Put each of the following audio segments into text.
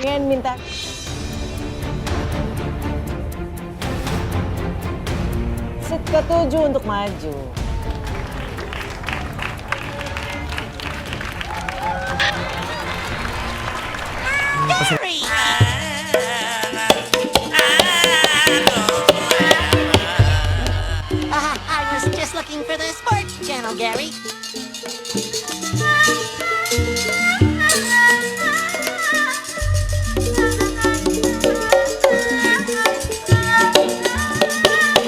Pengen minta seat ke-7 untuk maju. I was just looking for the sports channel, Gary.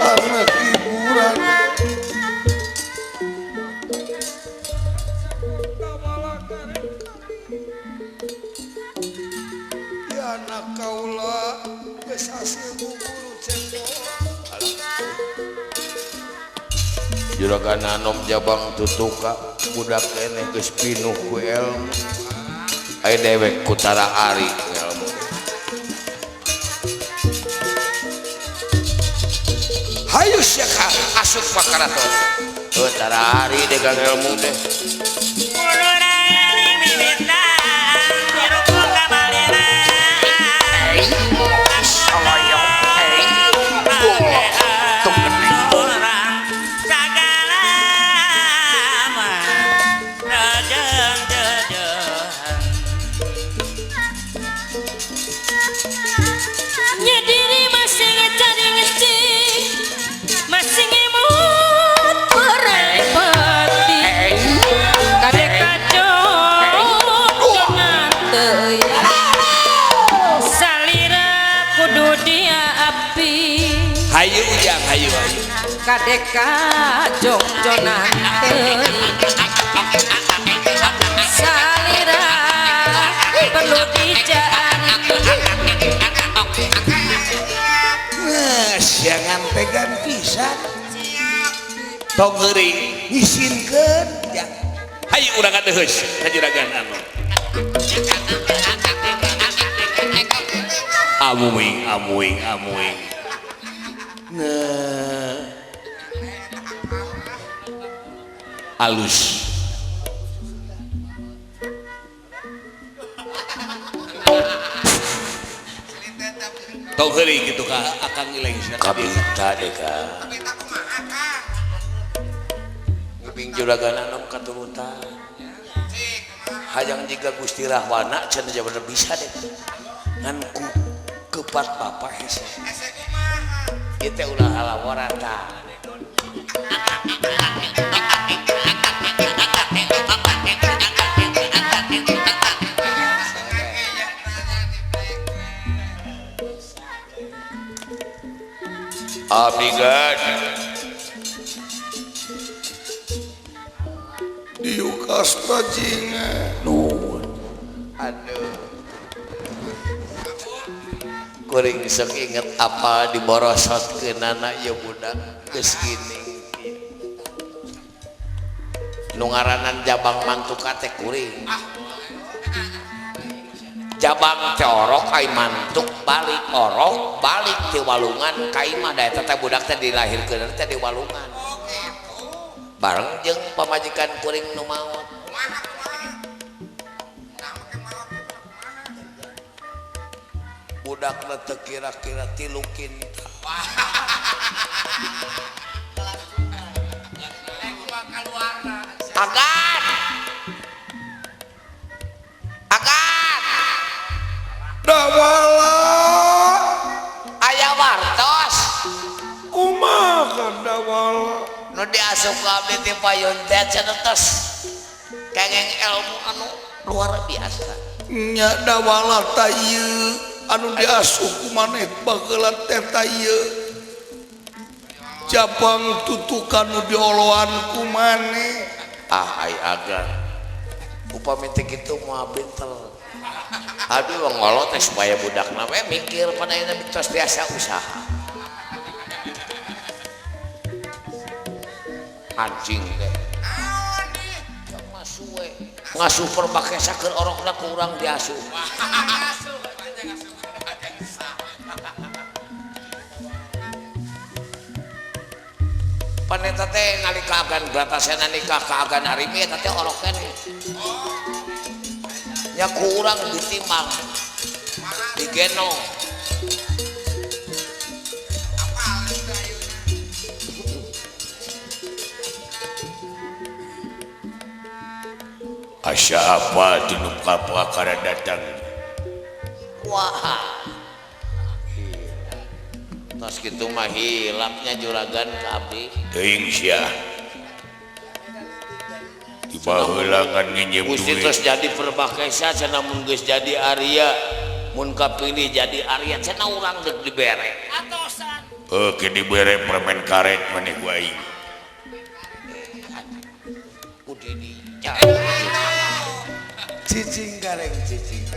Anak hiburan. Ya anak kaula geus hasil buburu cendol. Juragan Anom jabang tutuka budak keneh geus pinuh ku ilmu. Aya dewek ku tara ari ilmu. Hayu sia ka asup ka karaton. Heuh tara ari degang ilmu teh. Hayu ujang, hayu hayu. Kadeka jongjonan teuing. Salira perlu dijaan. Nah, siangan tegan pisan. Tong geuring ngisinkeun ya. Hayu urang kadeheus ka juragan anu. Amuing amuing amuing. Nah. Alus. Tong heureuy kitu ka akang ileng sia kabita deh ka. Ngibing juragan anom katurutan. Hayang jiga Gusti Rahwana cenah jawaban bisa deh. Ngan ku kepat papa hese. Ieu teh ulah halawaran tah. Abdi gad diukas bajingan. Nuhun. Aduh. Kuring sok inget apa diborosotkeunana ieu budak geus gini. Nu ngaranan jabang mantuka teh kuring. Jabang teh orok ai mantuk balik orok balik ti walungan ka imah da eta teh budak teh dilahirkeun teh di walungan. Bareng jeung pamajikan kuring nu maot. Budakna teu kira-kira 3 kintal. Agan. Agan. Dawala. Aya wartos. Kumaha dawala? Nu diasup ka abdi ti payun teh cenah tos kengeng ilmu anu luar biasa. Nya dawala ta ieu anu diasup ku maneh baheula teh ta ieu. Jabang tutukan nu dioloan ku maneh. Ah ai agan. Upami teh kitu moal pinter. Abdi mah ngolot teh supaya budakna we mikir pada ayeuna tos biasa usaha. Anjing teh. Ngasuh we. Ngasuh perbake sakeun orokna ku urang diasuh. Paneta teh nalika agan Bratasena nikah ka agan Arimi eta teh orok keneh. Nya ku urang ditimbang. Digendong. Asa apa tinu kapakara datang. Wah. Tos kitu mah hilapnya juragan ka abdi. Teuing sia. Di baheula nginjem duit. Gusti terus jadi perbakesa cenah mun geus jadi Arya, mun kapilih jadi Arya cenah urang deuk dibere. Atosan. Heuh ke dibere permen karet maneh ku aing. Ku di cicing gareng cicing.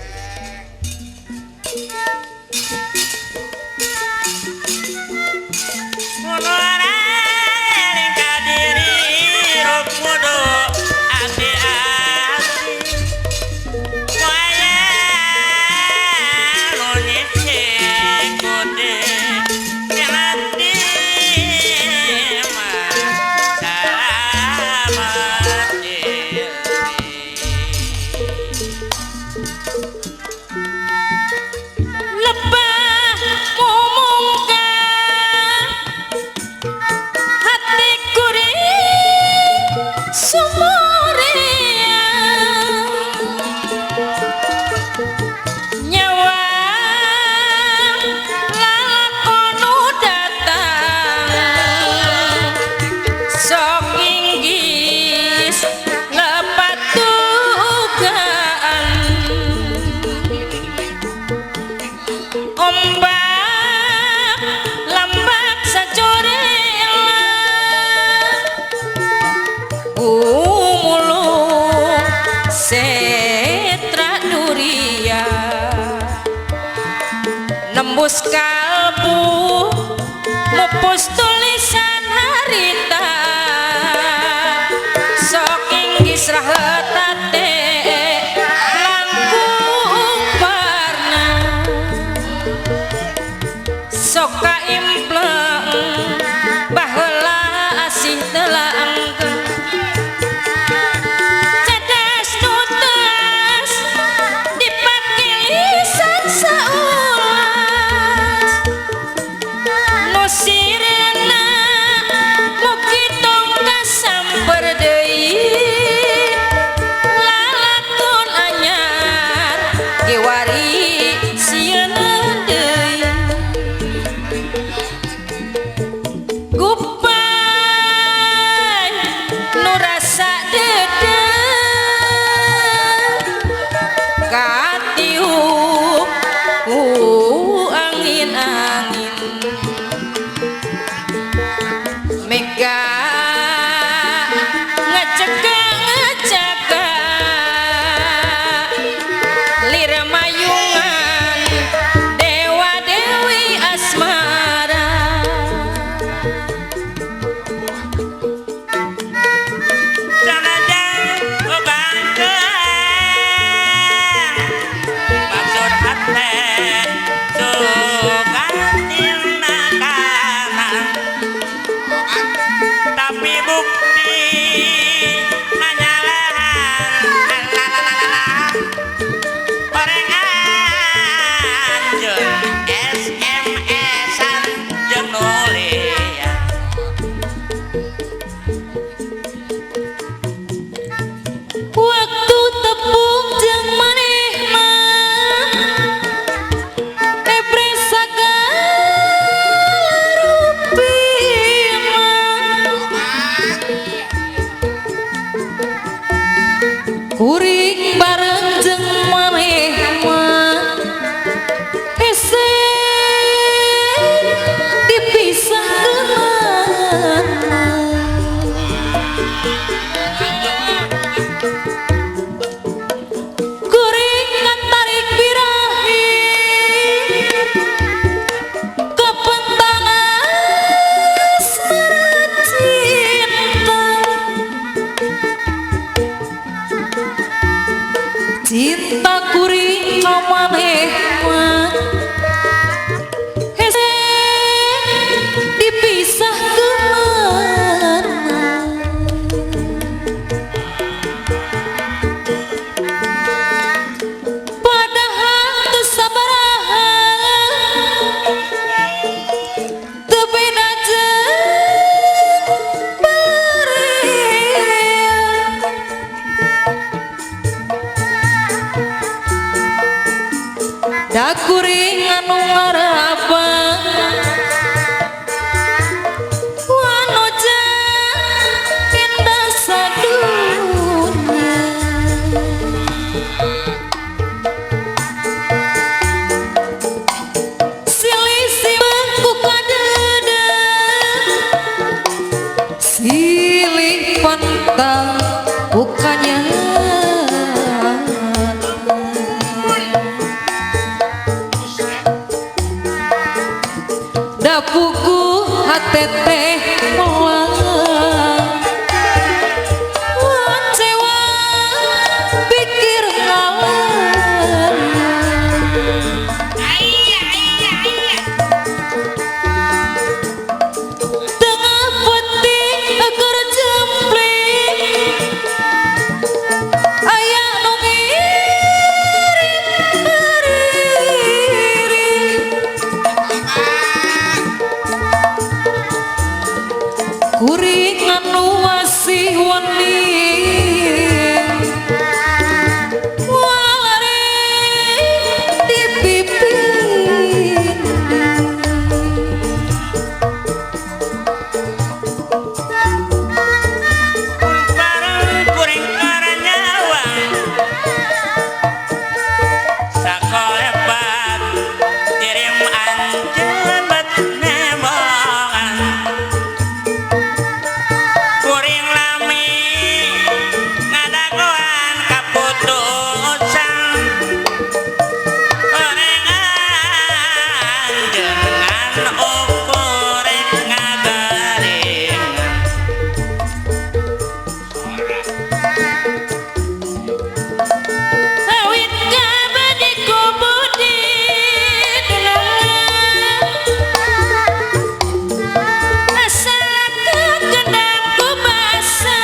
Nembus kalbu mupus tulisan harita sok inggis rahetate langkung parna sok kaimpleng baheula asih teu langgeng cedas nutas dipake lisan saur sirena mugi tong kasamper deui lalakon anyar gewari sieun deui gupan nu rasa dedeh katiup ku angin-angin mega ngeceka-ngeceka lir mayungan dewa dewi asmara sanajan bangkeang maksud hate sugan kanan tapi bukti nanyalahan lalalala orengan jeung SMS-an jeung nulian waktu tepung jeung manehna ebre sagala rupina kuring bareng jeung manehna hese dipisahkeun kuring ngatarik birahi kepentang asmara cinta cinta kuring ka manehna hese dipisahkeun padahal teu sabaraha Da kuring anu ngarapan wanoja indah sadunya. Silih simah ku kadede, silih pantang bukannya. Dapuku hate teh melang wacewa pikir ngalan. Tengah penting keur jempling aya nu ngirim beriring. Kuring anu masih wani walare di pipi. Bareng kuring karanyawa sakolepat kirim anjeun bet nembongan. Kuring lami ngadagoan kaputusan kuring anjeun ngan ukure ngagaringan. Awit kabadi ku budi dulungan, asa kekenang ku basa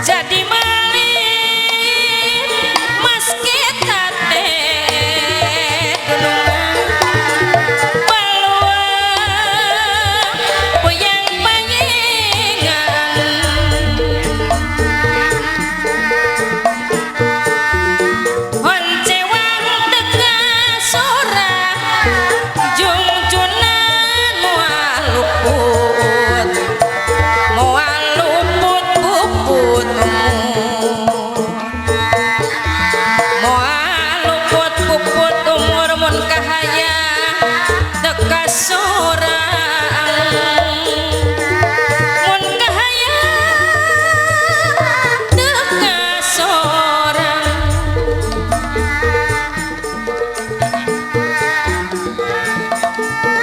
jadi malin mas kita teh dulungan peluang puyang payingan. Honcewang teka sora jungjunan moal luput, moal luput puput umur, moal luput puput umur mun kahaya teka sora mun kahaya teka sora.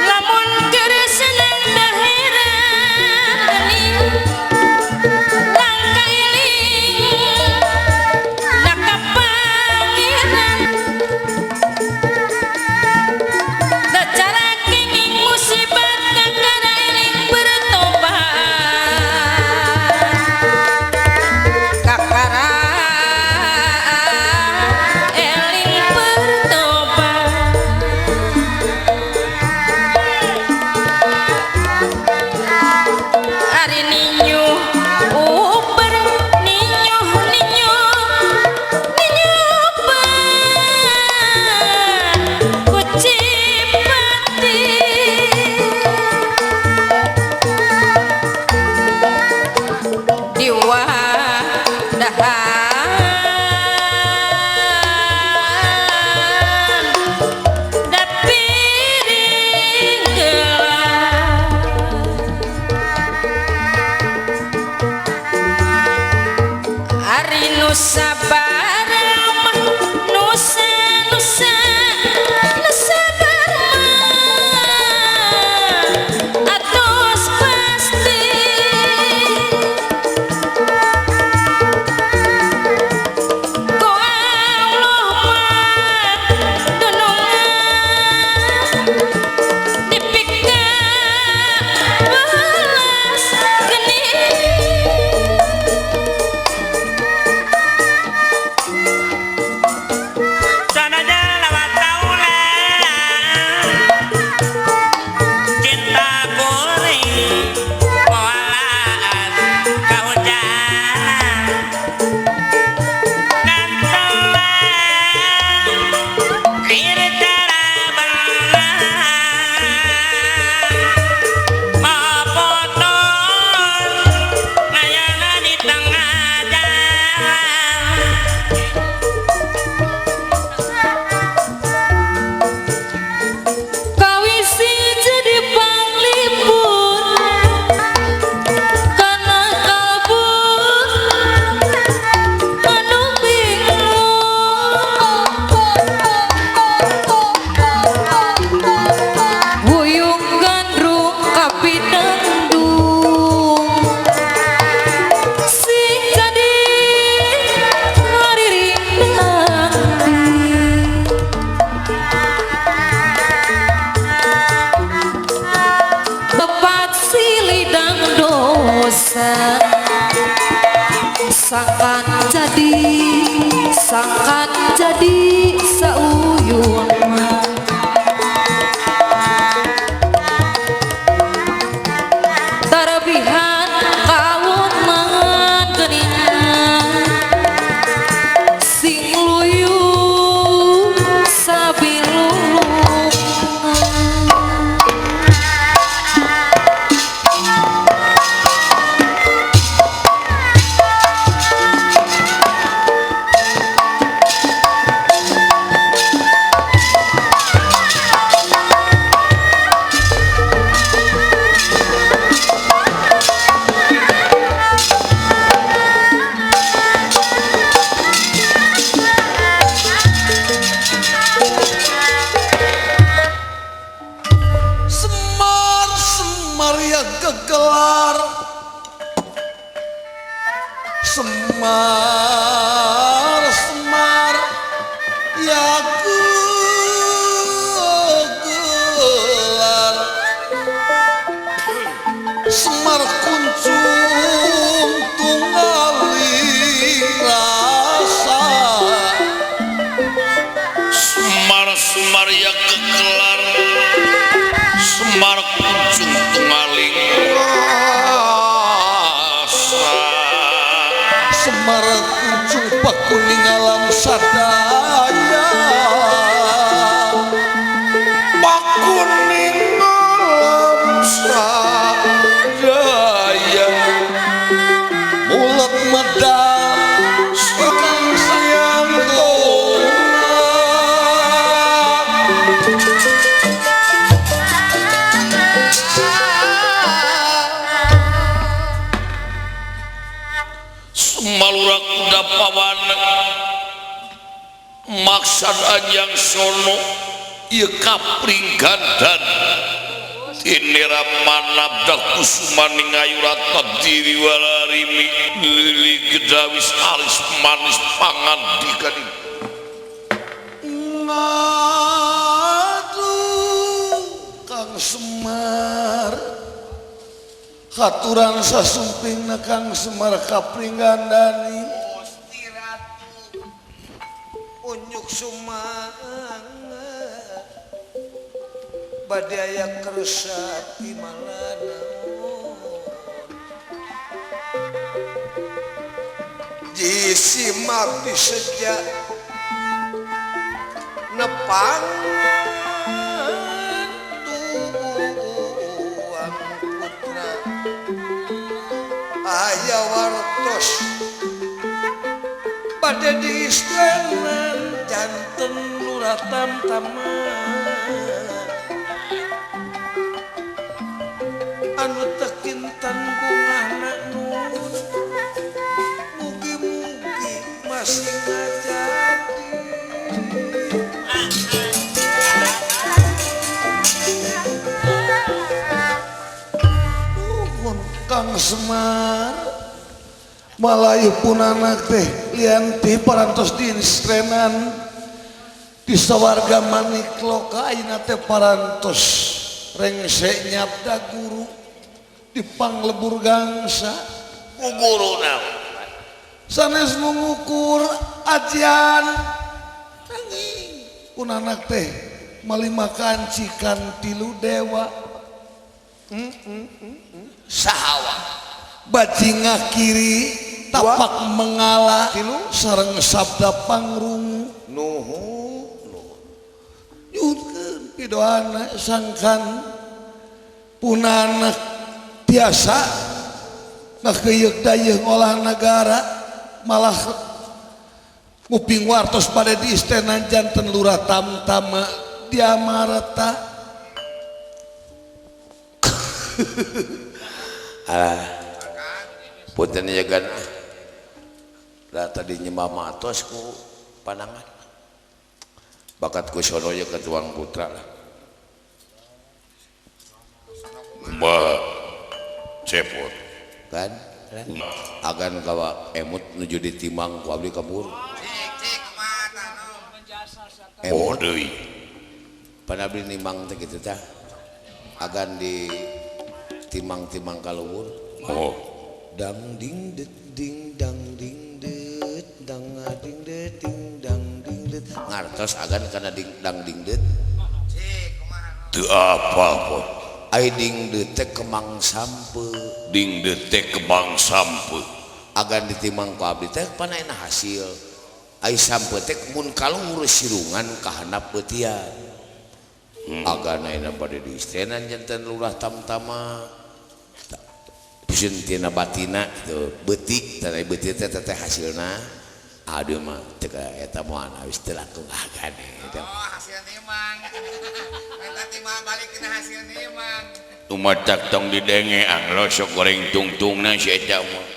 Lamun keur seneng daheran geuning langka iling na ka pangeran. Da cara kenging musibah kakara eling bertobat kakara eling bertobat. Ari ninyu uber ninyu ninyu ninyu uber kucipati. Diwadahan da piring gelas. Ari nusa barama nusa nusa nusa barama atos pasti. Ku Allah mah dunungan dipika belas geni. Sanajan lawan Sangkan jadi sauyun tarabihan kauman geuningan sing luyu sabilulungan. Semar semar yang kegelar, semar semar ya gelar, Semar kuncung tunggaling rasa, Semar semar ya kegelar, Semar kuncung tunggaling rasa, Semar kuncung pakuning alam sadaya, pakuning alam sadaya, mulut medal sukang sayang tona. Semalura kuda pawana maksad anjang sono ieu kapringgandan tinira manabda kusumaning ayurata diri walarimi lili gedawis alis manis pangandikaning. Aduh Kang Semar, haturan sasumpingna Kang Semar kapringgandani. Gusti Ratu unjuk sumanga bade aya kersa ti malana jisi mabdi seja nepang tuang putra aya wartos bade diistenan janten lurah tamtama anu tekintan bungahna nun mugi-mugi masih ngajadi. Nuhun Kang Semar, malayu pun anak teh lianti parantos diinstrenan di sawarga manikloka ayeuna teh parantos rengse nyabda guru di panglebur gangsa. Ku guru naon sanes mengukur ajian nanging pun anak teh malima kancikan tilu dewa sahawa bajinga kiri tapak mengalah sareng sabda pangrungu nuhun nyuhunkeun pidoana sangkan punanak tiasa ngakeuyeuh dayeuh ngolah nagara malah nguping wartos pada di istenan janten lurah tamtama diamarta. Alah punten jagan da tadi nyembah matos ku panangan bakat ku sono ye ke tuang putra lah. Kumaha cepot kan agan gawa emut nuju ditimang ku abdi kabur. Oh deui pan abdi nimang teh kitu tah agan di timang-timang ka luhur. Oh dang ding ding dang ding Parantos agan kana dang dingdeut. Teu apa-apa. Ai dingdeut teh kemang sampe. Dingdeut teh kemang sampe. Agan ditimang ku abdi teh panaena hasil. Ai sampe teh mun kaluhur sirungan ka handap beutian. Agan ayeuna bade diistenan janten lurah tamtama. Piseun tina batina kitu beuti teh beuti teh teh hasilna. Aduh mah teu eta moal geus teu langkung agan eta. Oh, hasil nimang. Eta timah balik kana hasil nimang. Tumatak tong didenge anglo sok goreng tungtungna si eta mah.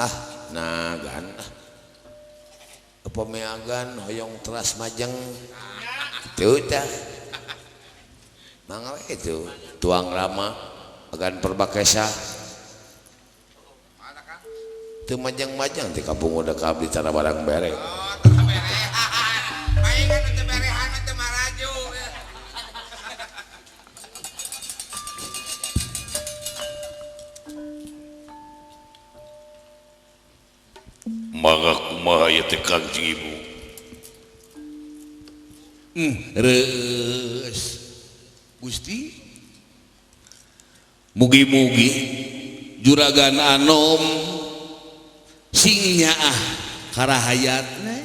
Ah, nah gan ah. Upami agan hoyong teras majeng. Kitu tah. Mangga we itu tuang rama agan perbakesa. Teu majeng-majeng ti kampung udah ka abdi cara barang bere. Oh, teu berehan. Paingan teu berehan teu maraju. Mangga kumaha ieu teh Kangjeng Ibu? Reus. Gusti. Mugi-mugi juragan anom sing nyaah karahayatna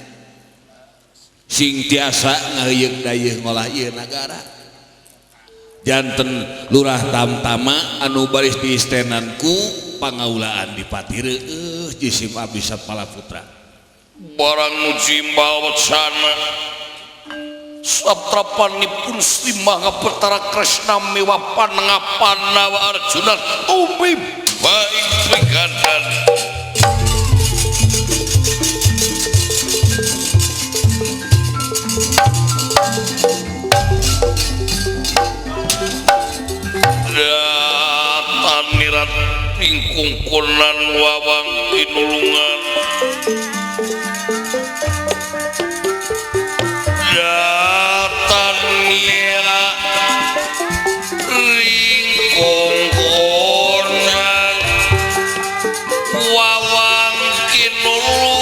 sing tiasa ngaheuyeuk dayeuh ngolah ieu nagara janten lurah tamtama anu baris diistenan ku pangaulaan dipati reueuh jisim abdi sapala putra barang nu jimbal wacana satrapanipun Sri Maha Betara Kresna miwah panengah Panawa Arjuna umi baik pigadan datanirat pingkungkunan wawang tinulungan datanira ringkungkunan wawang kinulungan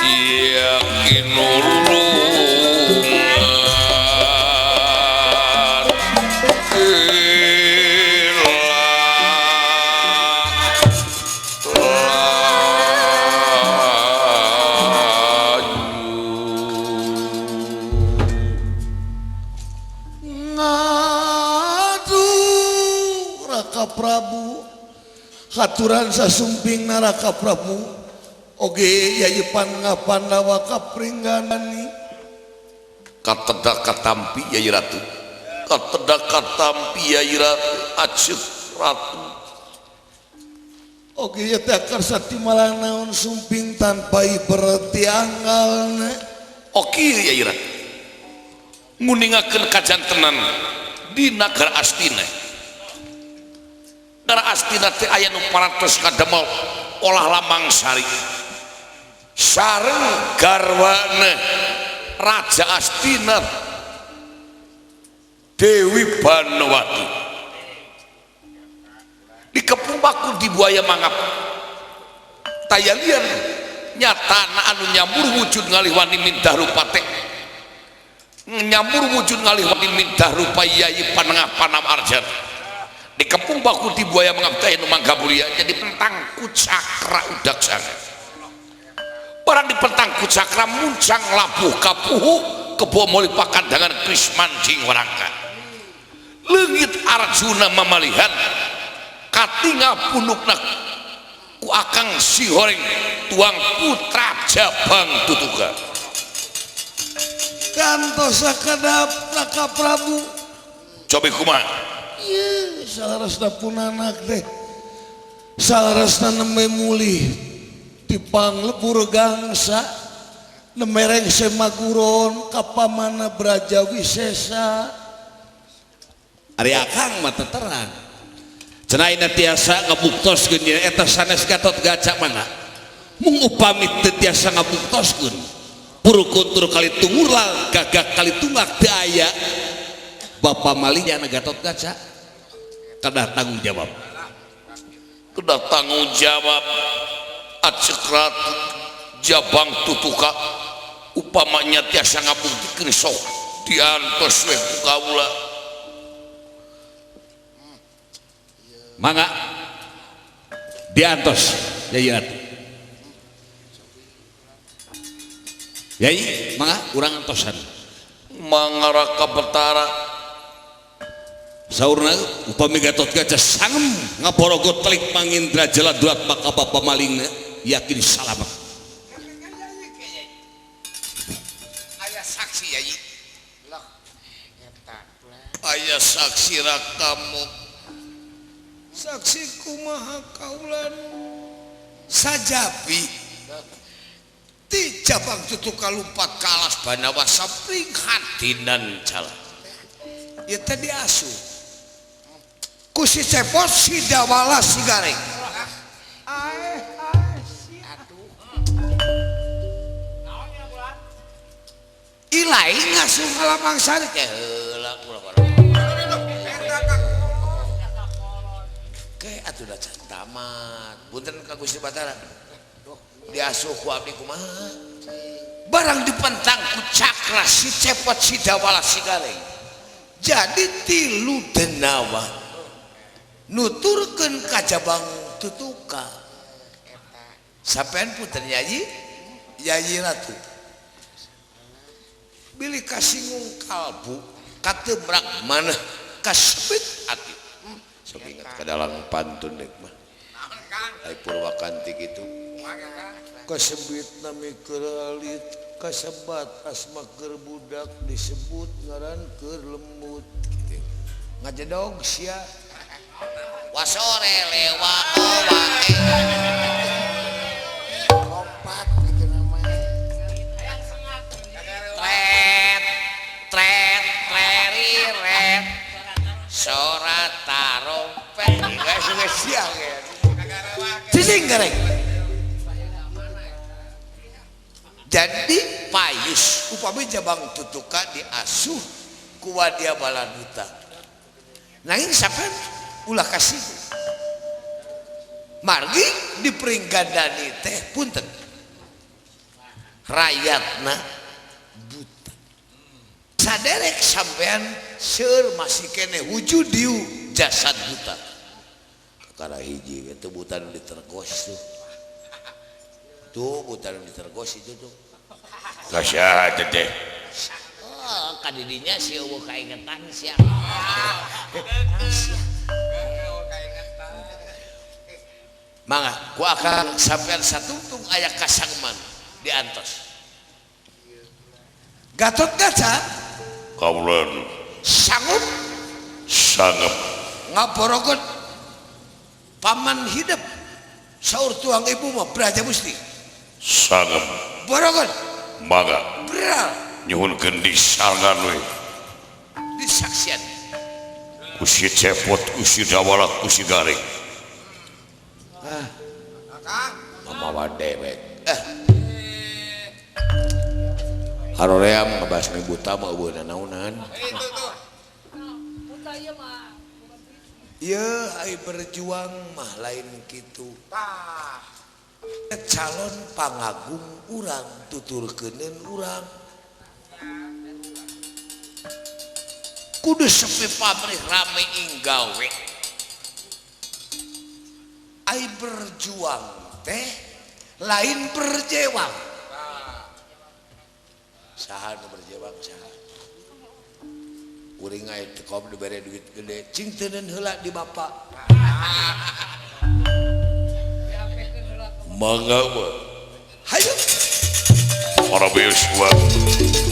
iya kinulungan Ngaduh Raka Prabu haturan sasumping Raka Prabu oge yayi Pandawa kapringgani kateda katampi yayi ratu kateda katampi yayi ratu aceuk ratu oge ieu teh karsa timalang naon sumping tanpa iberti anggalna oke yayi ratu nguningakeun kajantenan di nagara Astina. Nagara Astina teh aya nu parantos kadamel olah lamang sari sareng garwana Raja Astina Dewi Banowati dikepung baku di buaya mangap tayalian nyatana anu nyamur wujud ngalihwani mindah rupa teh nyamur wujud ngalihwani mindah rupa Yayi Panengah Panam Arjan dikepung baku di buaya mangap teh nu manggabulia jadi pentang ku cakra udak sana barang dipentang ku cakra muncang labuh kapuhu kebo moli pakandangan Krismancing warangka leungit Arjuna mamalihan katinga punukna ku akang si horeng tuang putra Jabang Tutuka kantos sakedap Raka Prabu cobi kumaha ieu salarasna punanak teh salarasna nembe mulih ti panglebur gangsa nemereng semaguron ka pamana Braja Wisesa ari akang mah terang cenah ayeuna tiasa ngabuktoskeun nya eta sanes Gatot Gaca mangga mung upami teu tiasa ngabuktoskeun purukuntur kali tungurlang gagak kali tunggak teu aya bapa malihnya Gatot Gaca kedah tanggung jawab kedah tanggung jawab acek ratu Jabang Tutuka upamanya tiasa ngabuktikeun sok diantos we ku kaula. Mangga diantos Yai Ratu. Yai mangga urang antosan. Mangga Raka Betara. Saurna upami Gatotkaca sangem ngaborogot telik mangindra jala duat maka bapa malingna yakin salamet. Aya saksi Yai. Aya saksi rakamu. Saksi kumaha kaulan sajabi ti Jabang Tutuka lumpat ka alas Banawa sapring hatinan cala. Ya tadi asuh ku si Cepot si Dawala si Gareng. Ilai ngasuh ngalamang sari teh heula ulah ke atuh da can tamat. Punten ka Gusti Batara. Diasuh ku abdi kumaha? Barang dipentang ku cakra si Cepot si Dawala si Gareng. Jadi tilu denawa nuturkeun ka Jabang Tutuka. Sampean punten Yayi, Yayi Ratu. Bilih kasinggung kalbu katemrak maneh kasepit ati. Sok ingat ka dalang pantun deuk mah. Ai Purwakanti kitu. Kasebit nami keur alit kasebat asma keur budak disebut ngaran keur lembut kitu. Ngajedog sia. Wasore lewa owae. Lompat gitu namanya. Tret tret treriret. Sora tarompet. Geus siang ya. Cicing gareng. Jadi payus upami Jabang Tutuka diasuh ku Wadya Baladuta. Nanging sampean ulah kasih. Margi diperinggandani teh punten. Rakyatna buta. Saderek sampean seueur masih keneh wujud diu jasad buta. Kakara hiji itu buta nu ditergos tuh. Tuh buta nu ditergos itu tuh. Kasih teh. Oh, kadidinya si eueuh kaingetan sia. Mangga ku akang sampean satungtung aya kasangman diantos. Gatotkaca kaulan sanggup sanggup ngaborogot paman hidup saur tuang ibu mah Braja Musti sanggup borogot mangga beral nyuhunkeun disangan we disaksian ku si Cepot ku si Dawala ku si Gareng. Ah mamawa dewek haroream ngabasmi buta mah eueuh nanaonan. Ieu ai berjuang mah lain kitu. Calon pangagung urang tuturkeuneun urang. Kudu sepi pamrih rame inggawe. Ai berjuang teh lain berjewang. Saha nu berjewang saha? Kuring aya teu kom dibere duit gede, cing teuneun heula di bapak. Mangga we. Hayu. Para beasiswa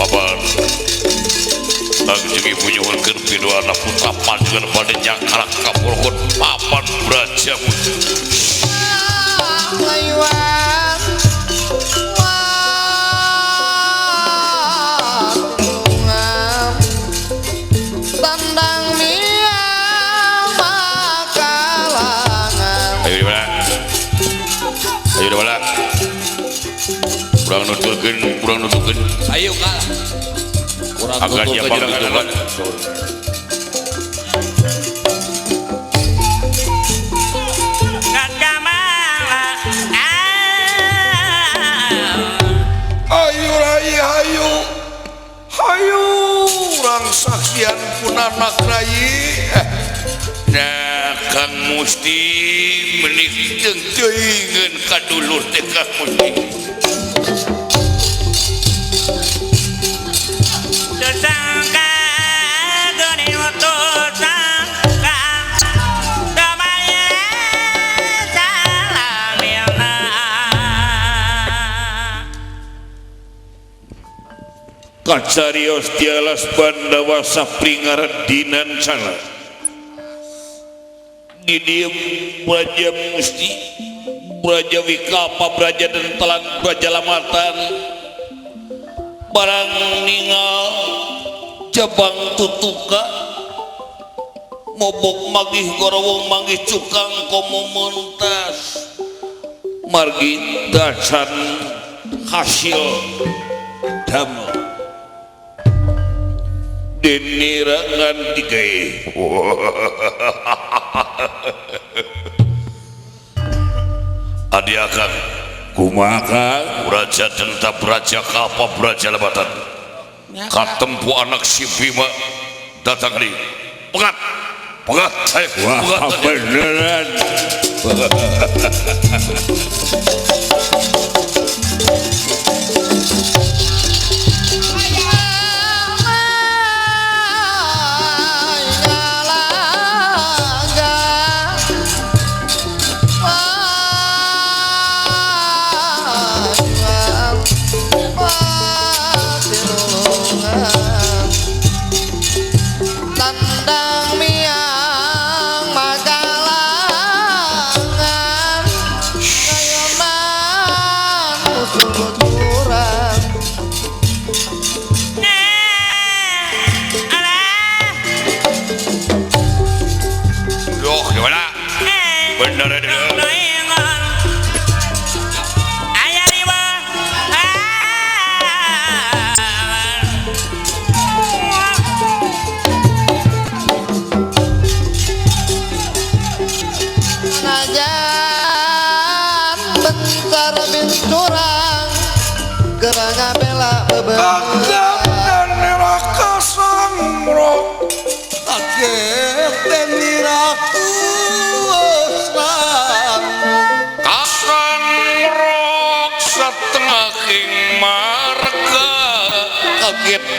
papan. Tang jeung ibu nyuhunkeun pidoana putra panjenengan bade nyangkarak ka Purwokerto papan Braja Musti. Ayo di mana? Ayo di mana? Kurang nuturkeun, kurang nuturkeun. Ayo kalah. Kurang Akan nuturkeun Jabang jeung Tutuka. Kakamala. Ah. Kasihan punanak rai. Nah Kang Musti menik jeung teuingeun ka dulur teh Kang Musti. Kacarios tialas Pandawa sapringaran dinan sana. Di dieu Braja Musti, Braja Wikapa, Braja Dentalan, Braja Lamatan. Barang ningal jabang tutuka mobok magih gorowong manggih cukang komo mentas margi dasan hasil damel denirangan digawe. Adi akang kumaha Braja Denta Braja Kapa Braja Lebatan katempu anak si Bima datang di pengat pengat wah beneran.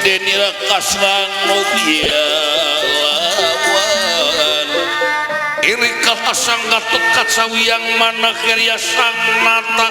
Denira kasrang mugia lawan iri kata sang gatot kacawiang mana kerya sang nata.